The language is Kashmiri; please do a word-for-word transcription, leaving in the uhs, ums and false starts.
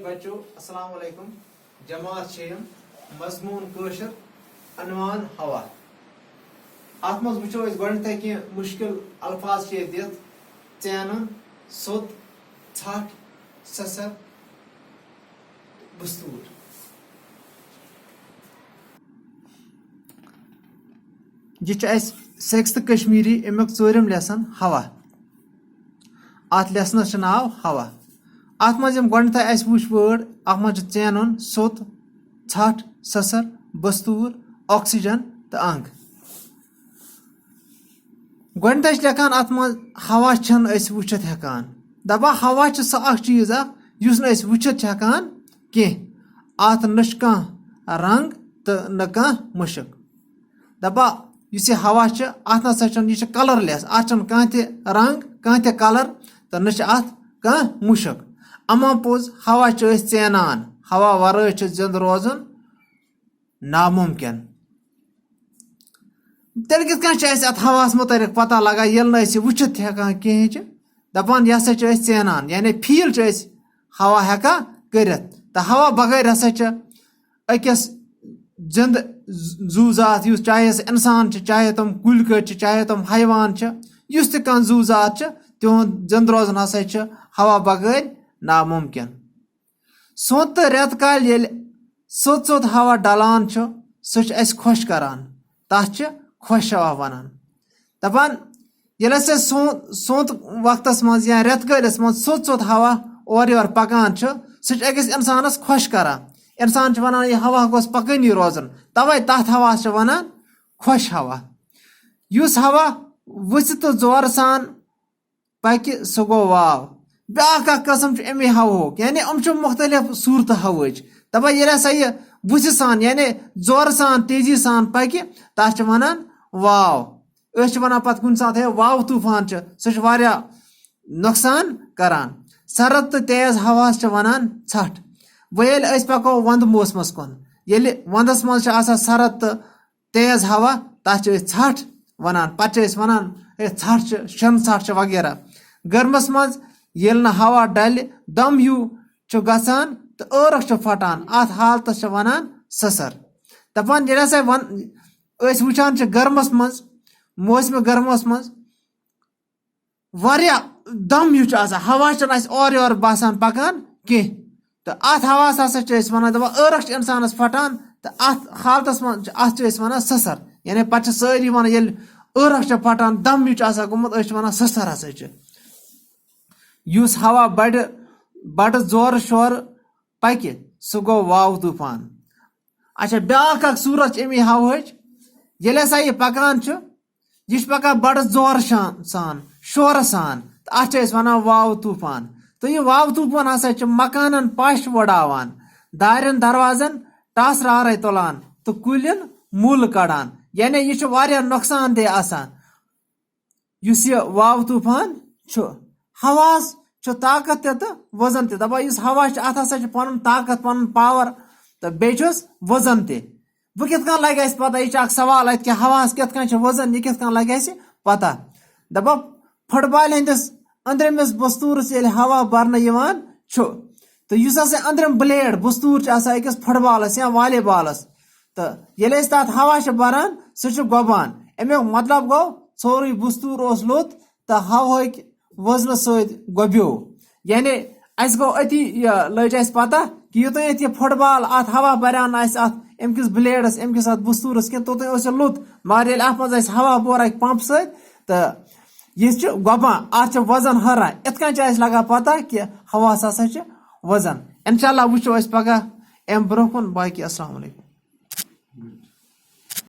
بچو، السلام علیکم۔ جماعت چھِ یِم مضموٗن کٲشِر، عنوان ہوا۔ اَتھ منٛز وٕچھو أسۍ گۄڈٕنٮ۪تھٕے کینٛہہ مُشکِل الفاظ چھِ ییٚتہِ دِتھ: ژینُن، سوٚت، ژھٹھ، سَسَر، بستوٗر۔ یہِ چھُ اَسہِ سِکِستھ کشمیٖری، اَمیُک ژوٗرِم lesson ہوا۔ اَتھ lessonس چھُ ناو ہوا۔ اَتھ منٛز یِم گۄڈٕنٮ۪تھٕے اَسہِ وٕچھ word، اَتھ منٛز چھُ ژینُن، سوٚت، ژھٹھ، سَسَر، بستوٗر، oxygen تہٕ اَنگ۔ گۄڈٕنٮ۪تھٕے چھِ لیکھان اَتھ منٛز، ہوا چھِنہٕ أسۍ وٕچھِتھ ہٮ۪کان۔ دَپان، ہوا چھِ سۄ اَکھ چیٖز اَکھ، یُس نہٕ أسۍ وٕچھِتھ چھِ ہٮ۪کان کینٛہہ۔ اَتھ نہ چھُ کانٛہہ رنٛگ تہٕ نہ کانٛہہ مُشُک۔ دَپان، یُس یہِ ہوا چھِ، اَتھ نہ سا چھُنہٕ، یہِ چھُ colourless، اَتھ چھُنہٕ کانٛہہ تہِ رنٛگ، کانٛہہ تہِ colour، تہٕ نہ چھِ اَتھ کانٛہہ مُشُک۔ اَما پوٚز، ہوا چھِ أسۍ ژینان، ہوا وَرٲے چھُ زِنٛدٕ روزُن نامُمکِن۔ تیٚلہِ کِتھ کٔنۍ چھِ اَسہِ اَتھ ہواہَس مُتعلِق پَتہ لَگان، ییٚلہِ نہٕ أسۍ یہِ وٕچھِتھ تہِ ہٮ۪کان کِہیٖنۍ چھِ؟ دَپان، یہِ ہسا چھِ أسۍ ژینان، یعنی feel چھِ أسۍ ہوا ہٮ۪کان کٔرِتھ۔ تہٕ ہوا بغٲر ہسا چھِ أکِس زِنٛدٕ زُو زاتھ، یُس چاہے سُہ اِنسان چھِ، چاہے تِم کُلۍ کٔٹۍ چھِ، چاہے تِم حیوان چھِ، یُس تہِ کانٛہہ زُو زاتھ چھِ، تِہُنٛد زِنٛدٕ روزُن ہسا چھِ ہوا بغٲر نامُمکِن۔ سونٛتھ تہٕ رٮ۪تہٕ کالہِ ییٚلہِ سوٚت سوٚت ہوا ڈلان چھُ، سُہ چھُ اَسہِ خۄش کران، تَتھ چھِ خۄش ہوا وَنان۔ دَپان، ییٚلہِ ہسا سون-، سونٛتھ وقتس منٛز یا رٮ۪تہٕ کٲلِس منٛز سوٚت سوٚت ہوا اورٕ یورٕ پکان چھُ، سُہ چھُ أکِس اِنسانس خۄش کران۔ اِنسان چھُ وَنان، یہِ ہوا گوٚژھ پکٲنی روزُن، تَوَے تَتھ ہواہَس چھِ وَنان خۄش ہوا۔ یُس ہوا وُژھِ تہٕ زورٕ سان پکہِ، سُہ گوٚو واو۔ بیٛاکھ اکھ قٕسم چھُ اَمی ہوہُک، یعنی یِم چھِ مُختٔلِف صوٗرتہٕ ہوہٕچ۔ دَپان، ییٚلہِ ہسا یہِ وُژھِ سان، یعنی زورٕ سان، تیزی سان پکہِ، تَتھ چھِ وَنان واو۔ أسۍ چھِ وَنان پَتہٕ کُنہِ ساتہٕ، ہے، واو طوٗفان چھُ، سُہ چھُ واریاہ نۄقصان کران۔ سرد تہٕ تیز ہوہَس چھِ وَنان ژھٹھ۔ وۄنۍ ییٚلہِ أسۍ پَکو وَندٕ موسمَس کُن، ییٚلہِ وَندَس منٛز چھِ آسان سرد تہٕ تیز ہوا، تَتھ چھِ أسۍ ژھٹھ وَنان۔ پَتہٕ چھِ أسۍ وَنان، ہے، ژھٹھ چھِ، شِنہٕ ژھٹھ چھِ وغیرہ۔ گرمَس منٛز ییٚلہِ نہٕ ہوا ڈَلہِ، دَم ہیوٗ چھُ گژھان تہٕ عٲرَق چھُ پھٹان، اَتھ حالتَس چھِ وَنان سٕسَر۔ دَپان، ییٚلہِ ہسا وَن-، أسۍ وٕچھان چھِ گرمَس منٛز، موسمِ گرمَس منٛز واریاہ دَم ہیوٗ چھُ آسان، ہوا چھُنہٕ اَسہِ اورٕ یورٕ باسان پَکان کینٛہہ۔ تہٕ اَتھ ہواہَس ہسا چھِ أسۍ وَنان، دَپان، عٲرَق چھِ اِنسانَس پھٹان، تہٕ اَتھ حالتَس منٛز چھِ، اَتھ چھِ أسۍ وَنان سٕسَر۔ یعنی پَتہٕ چھِ سٲری وَنان، ییٚلہِ عٲرَق چھِ پھٹان، دَم ہیوٗ چھُ آسان گوٚمُت، أسۍ چھِ وَنان سٕسَر ہسا چھِ۔ یُس ہوا بَڑٕ، بَڑٕ زورٕ شورٕ پَکہِ، سُہ گوٚو واو طوٗفان۔ اچھا، بیٛاکھ اکھ صوٗرت چھِ اَمی ہوہٕچ، ییٚلہِ ہسا یہِ پَکان چھُ، یہِ چھُ پَکان بَڑٕ زورٕ شان، سان، شورٕ سان، تہٕ اَتھ چھِ أسۍ وَنان واو طوٗفان۔ تہٕ یہِ واو طوٗفان ہسا چھُ مکانن پَش وُڈاوان، دارٮ۪ن دروازن ٹاس رارے تُلان تہٕ کُلٮ۪ن مُل کَڑان۔ یعنی یہِ چھُ واریاہ نۄقصان دہ آسان۔ یُس یہِ واو طوٗفان چھُ، ہواہَس چھُ طاقت تہِ تہٕ وزن تہِ۔ دَپان، یُس ہوا چھُ، اَتھ ہسا چھُ پَنُن طاقت، پَنُن power، تہٕ بیٚیہِ چھُس وزن تہِ۔ وۄنۍ کِتھ کٔنۍ لَگہِ اَسہِ پَتہ؟ یہِ چھُ اَکھ سوال اَتہِ کہِ ہواہَس کِتھ کٔنۍ چھُ وزن، یہِ کِتھ کٔنۍ لَگہِ اَسہِ پَتہ؟ دَپان، فُٹ بالہِ ہٕنٛدِس أنٛدرِمِس بستوٗرَس ییٚلہِ ہوا بَرنہٕ یِوان چھُ، تہٕ یُس ہسا أنٛدرِم blade، بستوٗر چھُ آسان أکِس فُٹ بالَس یا والی بالَس، تہٕ ییٚلہِ أسۍ تَتھ ہوا چھِ بَران، سُہ چھُ گۄبان۔ اَمیُک مطلب گوٚو، سورُے بستوٗر اوس لوٚت تہٕ ہوہٕکۍ وزنہٕ سۭتۍ گۄبیو۔ یعنی اَسہِ گوٚو أتی، یہِ لٔج اَسہِ پَتہ کہِ یوٚتام ییٚتہِ یہِ فُٹ بال اَتھ ہوا بَریٛاو نہٕ اَسہِ اَتھ، اَمہِ کِس bladeس، اَمہِ کِس اَتھ بستوٗرَس کینٛہہ، توٚتام اوس یہِ لوٚت۔ مگر ییٚلہِ اَتھ منٛز اَسہِ ہوا بور اَکہِ پمپہٕ سۭتۍ، تہٕ یہِ چھُ گۄبان، اَتھ چھُ وزن ہُران۔ یِتھ کٔنۍ چھُ اَسہِ لگان پَتہ کہِ ہواہَس ہسا چھُ وزن۔ اِنشاء اللہ وٕچھو أسۍ پگاہ اَمہِ برٛونٛہہ کُن۔ باقٕے السلام علیکم۔